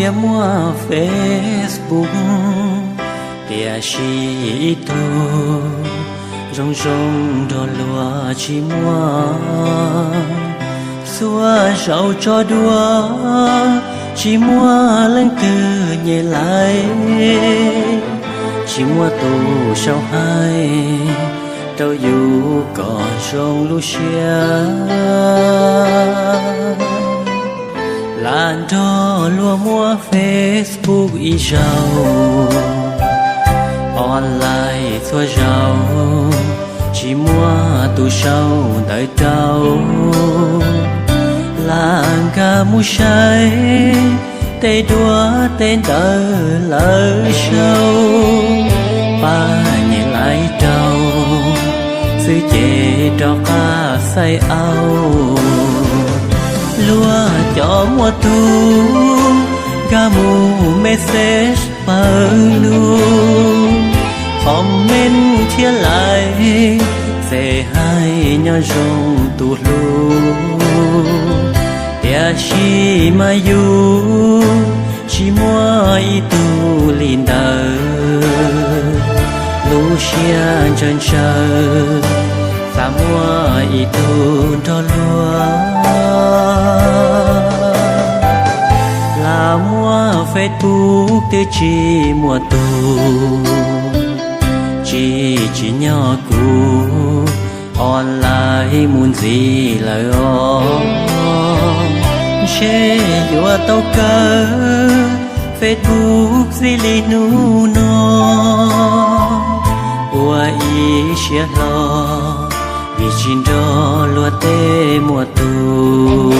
Thiab muaj Facebook, tiam sis ib tug zoo zoo nrog luag tsis muaj. Txhua zaus tso dua, tsis muaj leej twg nyiam lais, tsis muaj tus sau hais rau yus kom zoo lub siab. Lam nrog luag muab Facebook ib zaug, online txhua zaus, tsis muaj tus sau ntawv rau. Lam nkag mus saib tej duab tej ntawv lawv sau, pab nyiam lais rau xwb ces rov qab xaij au. Luag cov muaj tug nkag mus message pawg lug, comment thiab lais, txawm hais nyob zoo tus hlub, tiam sis mas yus tsis muaj ib tug li ntawd. Lub siab ntshaw ntshaw, xav muaj ib tug nrog luag. Lam muab Facebook twb tsis muaj tug, tsis tsim nyog kuv online mus ntxiv lawm os. Ntshe yuav tau kaw Facebook txij li hnub no, ua ib siab hlo vim tsis nrog luag tej muaj tug.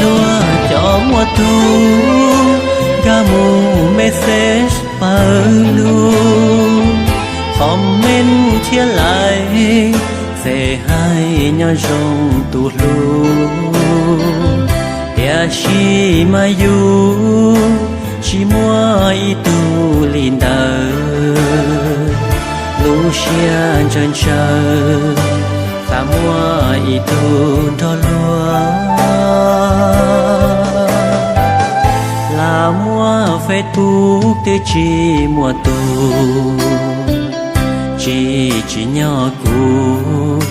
Luag cov muaj tug nkag mus message pawg lug, comment thiab lais, txawm hais nyob zoo tus hlub, tiam sis mas yus tsis muaj ib tug li ntawd. Lub siab ntshaw ntshaw, xav muaj ib tug nrog luag. Lam muab Facebook twb tsis muaj tug, tsis tsim nyog kuv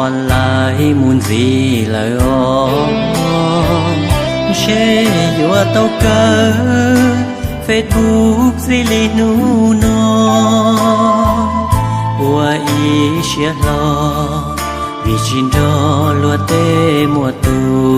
online mus ntxiv lawm os. Ntshe yuav tau kaw Facebook txij li hnub no, ua ib siab hlo vim tsis nrog luag tej muaj tug.